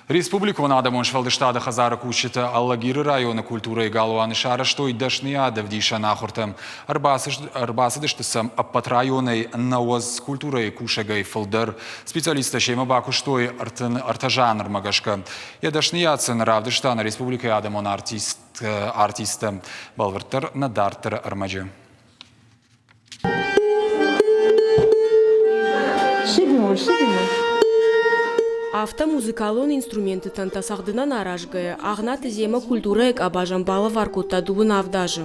Республикон адӕмон сфӕлдыстады хӕдзары кусджытӕ Алагиры районы культурӕйы галуаны сарӕзтой дӕсныйад ӕвдисӕн ахуыртӕ. Ӕрбацыдысты сӕм ӕппӕт районӕй 90 культурӕйы кусӕгӕй фылдӕр. Специалисттӕ семӕ бакуыстой 33 жанрмӕ гӕсгӕ. Йӕ дӕсныйад сын равдыста нӕ республикӕйы адӕмон артисттӕ. Бӕлвырддӕр нӕ дарддӕры ӕрмӕджы. Афтӕ музыкалон инструменты тӕнтӕ цӕгъдынӕн аразгӕйӕ, Агънаты Земӕ культурӕйы къабазӕн балӕвар кодта 27 азы.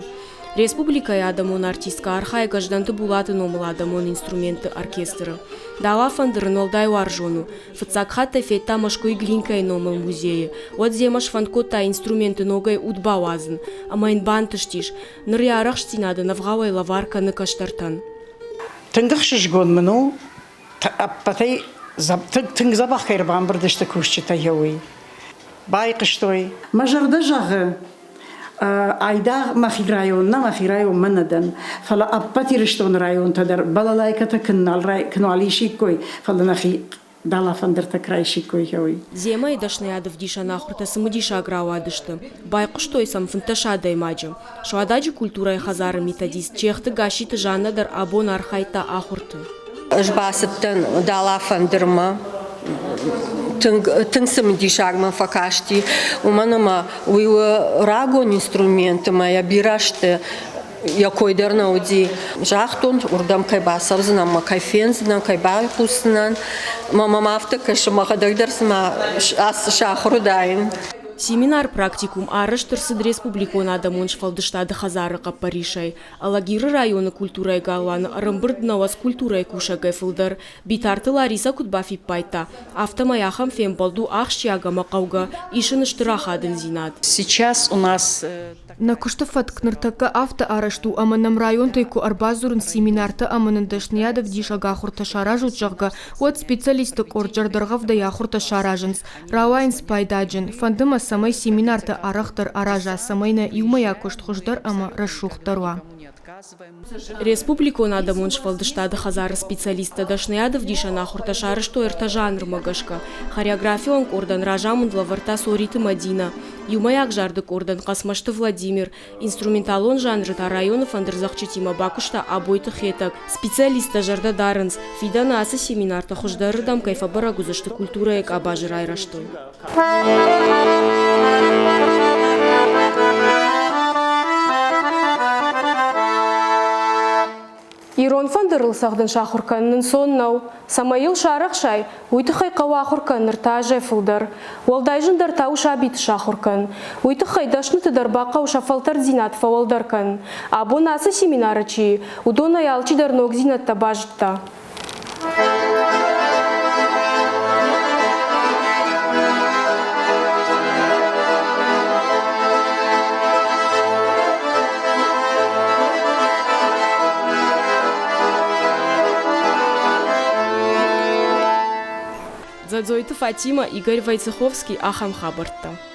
Республикӕйы адӕмон артисткӕ архайы Гӕздӕнты Булаты номыл адӕмон инструментты оркестры. Дала фӕндыр ын уӕлдай уарзон у. Фыццаг хатт ӕй федта Мӕскуыйы Глинкӕйы номыл музейы. Уӕд Земӕ сфӕнд кодта инструменты ногӕй уд бауадзын. Ӕмӕ йын бантыстис. Ныр йӕ арӕхстдзинад ын ӕвгъауӕй лӕвар кӕны кӕстӕртӕн. Тынг ӕхсызгон мын у, ӕппӕтӕй тынг дзӕбӕх кӕй ӕрбамбырд сты кусджытӕ уый. Байхъуыстой. Мӕ зӕрдӕ зӕгъы, айдагъ мӕхи район нӕ, мӕхи районмӕ нӕ дӕн, фӕлӕ ӕппӕт Ирыстоны районтӕ дӕр балалайкӕтӕ куы нал исиккой, фӕлӕ нӕхи дала фӕндыртӕ куы райсиккой, уый. Земӕйы дӕсныйад ӕвдисӕн ахуыртӕ цымыдисаг рауадысты. Байхъуыстой сӕм 15 адӕймаджы. Суададжы культурӕйы хӕдзары методист Чехты Гасситы Жаннӕ дӕр абон архайдта ахуырты. Ӕз бацыдтӕн дала фӕндырмӕ. Тынг, тынг цымыдисаг мӕм фӕкасти, уымӕн ӕмӕ уый у рагон инструмент ӕмӕ йӕ бирӕ сты йӕ кой дӕр нӕ уыди. Загътон, уырдӕм кӕй бацӕудзынӕн ӕмӕ кӕй фендзынӕн, кӕй байхъусдзынӕн. Мӕ мӕм афтӕ кӕсы, мӕхӕдӕг дӕр цыма сахуыр уыдаин. Семинар-практикум арӕзт ӕрцыд Республикон адӕмон сфӕлдыстады хӕдзары хъӕппӕрисӕй. Алагиры районы культурӕйы галуаны ӕрӕмбырд 90 культурӕйы кусӕгӕй фылдӕр. Битарты Ларисӕ куыд бафиппайдта, афтӕмӕй ахӕм фембӕлд у ахсджиаг ӕмӕ хъӕугӕ, ис ын стыр ахадындзинад. Сейчас у нас Нӕ куысты фӕтк ныртӕккӕ афтӕ арӕзт у, ӕмӕ нӕм районтӕй куы ӕрбадзурынц семинартӕ ӕмӕ нын дӕсныйадӕвдисӕг ахуыртӕ саразут, зӕгъгӕ, уӕд специалистты къорд зӕрдӕргъӕвдӕй ахуыртӕ саразынц, рауайынц пайдаджын. Фӕнды мӕ, цӕмӕй семинартӕ арӕхдӕр араза, цӕмӕй нӕ иумӕйаг куыст хуыздӕр ӕмӕ рӕсугъддӕр уа. Республикон адӕмон сфӕлдыстады хӕдзары специалисттӕ дӕсныйадӕвдисӕн ахуыртӕ сарӕзтой ӕртӕ жанрмӕ гӕсгӕ. Хореографион къордӕн разамынд лӕвӕрдта Цориты Мӕдинӕ, иумӕйаг зарды къордӕн Хъӕцмӕзты Владимир, инструменталон жанры та районы фӕндырдзӕгъдджытимӕ бакуыста Абойты Хетӕг. Специалисттӕ зӕрдӕ дарынц, фидӕны ацы семинартӕ хуыздӕрырдӕм кӕй фӕбӕрӕг уыдзысты культурӕйы къабазы райрӕзтыл. Ирон фӕндырыл цӕгъдын сахуыр кӕнын ӕнцон нӕу. Цӕмӕй йыл сарӕхсай, уый тыххӕй хъӕуы ахуыр кӕнын ӕртӕ азӕй фылдӕр. Уӕлдай зындӕр та у сабиты сахуыр кӕнын. Уый тыххӕй дӕсныты дӕр бахъӕуы сӕ фӕлтӕрддзинад фӕуӕлдӕр кӕнын. Абон ацы семинары чи и, уыдонӕй алчидӕр ногдзинӕдтӕ базыдта. Дзадзойты Фатимӕ, Игорь Войцеховский ахӕм хабӕрттӕ.